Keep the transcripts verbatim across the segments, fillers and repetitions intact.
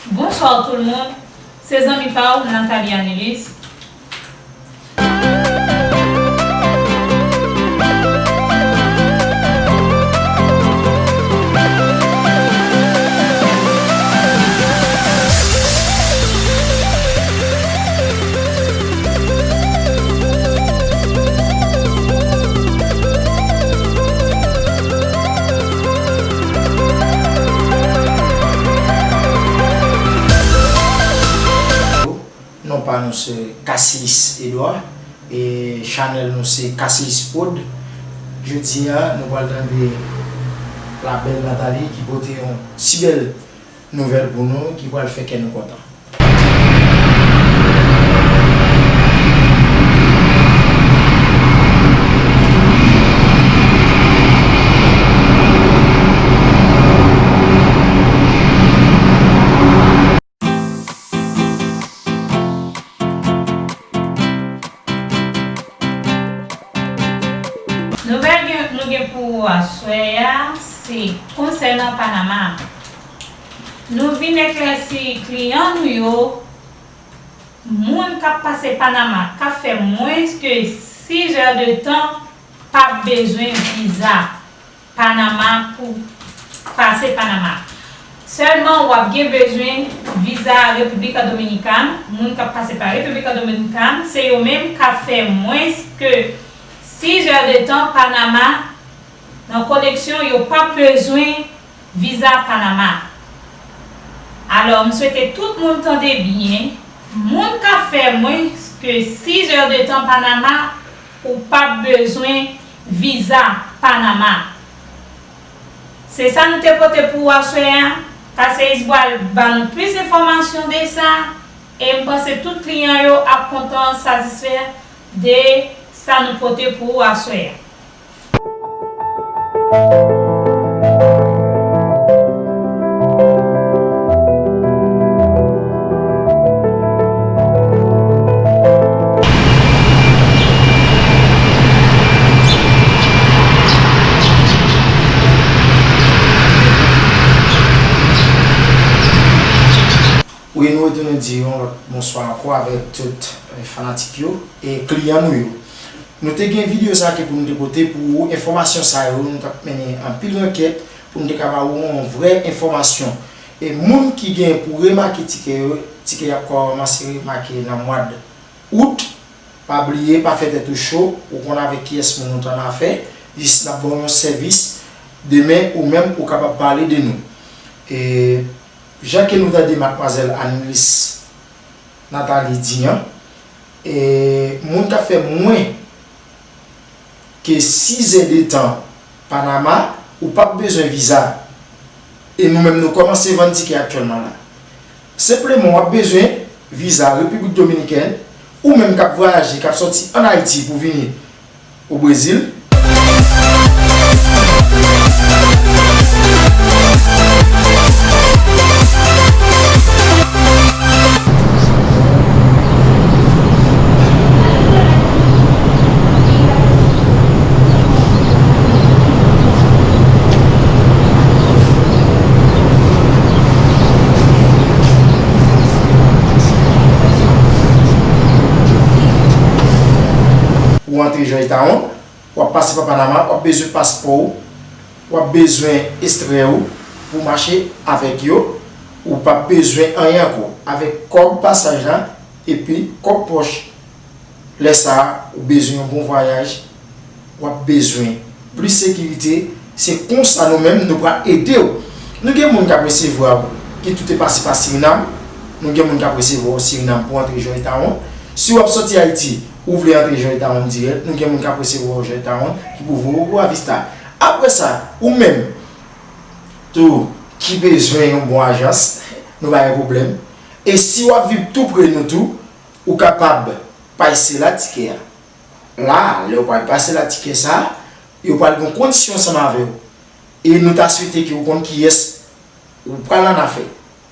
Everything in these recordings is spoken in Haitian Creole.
Bonsoir tout le monde, se zanmi pa w Nathalie Anilis. Non pa nou se Cassius Edouard e chanèl nou se Cassius Prod. Jodi a, nou pral tande la bèl Nathalie ki pote yon si bèl nouvèl pou nou ki pral fè kè nou kontan. Nouvèl gen- nou gen pou ou aswè a, se konsènan Panama. Nou vin eklèsi kliyan nou yo, moun k ap pase Panama, k ap fè mwens ke sis è de tan, p ap bezwen viza Panama pou pase Panama. Sèlman, w ap gen bezwen viza Repiblik Dominikàn. Moun k ap pase pa Repiblik Dominikàn, se yo menm k ap fè mwens ke sis è de tan Panama nan koneksyon, yo p ap bezwen viza Panama. Alò, m swete tout moun tande byen. Moun k ap fè mwens ke sis è de tan Panama, ou p ap bezwen viza Panama. Se sa nou te pote pou ou aswè a. Cassius pral ban nou plis enfòmasyon de sa. E m panse tout kliyan yo ap kontan satisfè de sa nou pote pou ou aswè a. Wi, nou retounen di yon lòt bonswa ankò avèk tout, eh, fanatik yo e kliyan nou yo. Nou te gen videyo sa ki pou nou te pote pou ou, enfòmasyon sa yo, nou t ap mennen anpil ankèt pou nou te ka ba ou yon vrè enfòmasyon. E moun ki gen pou remake tikè yo, tikè y ap kòmanse remake nan mwa d out. Pa bliye, pa fè tèt ou cho, ou konn avèk kiyès moun ou t annafè, jis n ap ba w yon sèvis, demen ou menm ou kapab pale de nou. E jan ke nou tande madmwazèl Anilis Nathalie di an, e moun k ap fè mwen ke sis è de tan Panama, ou p ap bezwen viza. E nou menm nou kòmanse vann tikè aktyèlman la. Senpleman, w ap bezwen viza Repiblik Dominikèn, ou menm k ap vwayaje, k ap sòti ann Ayiti pou vini o Brezil. Ou antre Georgetown, w ap pase pa Panama, w ap bezwen paspò w, w ap bezwen ekstrè w pou mache avèk yo, ou p ap bezwen anyen ankò. Avèk kòb pasaj la epi kòb pòch, lè sa a, ou bezwen yon bon vwayaj, w ap bezwen plis sekirite, se konsa nou menm nou pral ede w. Nou gen moun k ap resevwa w ki tou te pase pa Sirinam, nou gen moun k ap resevwa w Sirinam pou antre Georgetown. Si w ap sòti Ayiti, ou vle antre Georgetown dirèk, nou gen moun k ap resevwa w Georgetown ki pou voye w Boa Vista. Apre sa, ou menm tou ki bezwen yon bon ajans, nou pa gen pwoblèm. E si w ap viv tou pre nou tou, ou kapab pase la tikè a. La, lè w pral pase la tikè sa a, yo pral gen yon kondisyon ansanm avè w. E nou ta swete ke w konn kiyès ou pral annafè.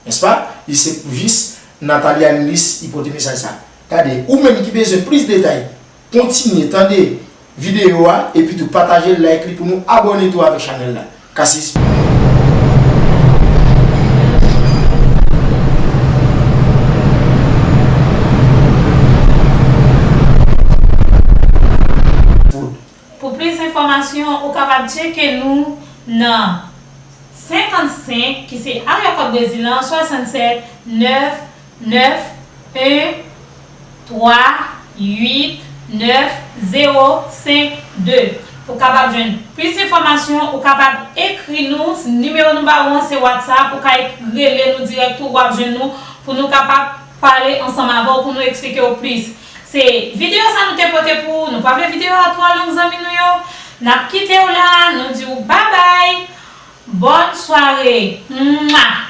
Nèspa? Li se pou jis Nathalie Anilis li pote mesaj sa. Gade, ou menm ki bezwen plis detay, kontinye tande videyo a, epi tou pataje l, like li pou nou, abòne tou avèk chanèl la. Cassius. enfòmasyon, ou kapab tcheke nou nan senkannsenk, ki se area code Brezil lan, swasannsèt nèf nèf en twa uit nèf zewo senk de. Ou kapab jwenn plis enfòmasyon, ou kapab ekri nou, nimewo nou ba ou an se WhatsApp, ou ka ek- rele nou dirèk tou, w ap jwenn nou pou nou kapab pale ansanm avè w, pou nou eksplike w plis. Se videyo sa nou te pote pou ou. Nou pa vle videyo a twò long, zanmi nou yo. N ap kite w la, nou di w babay. Bòn sware. Mwa.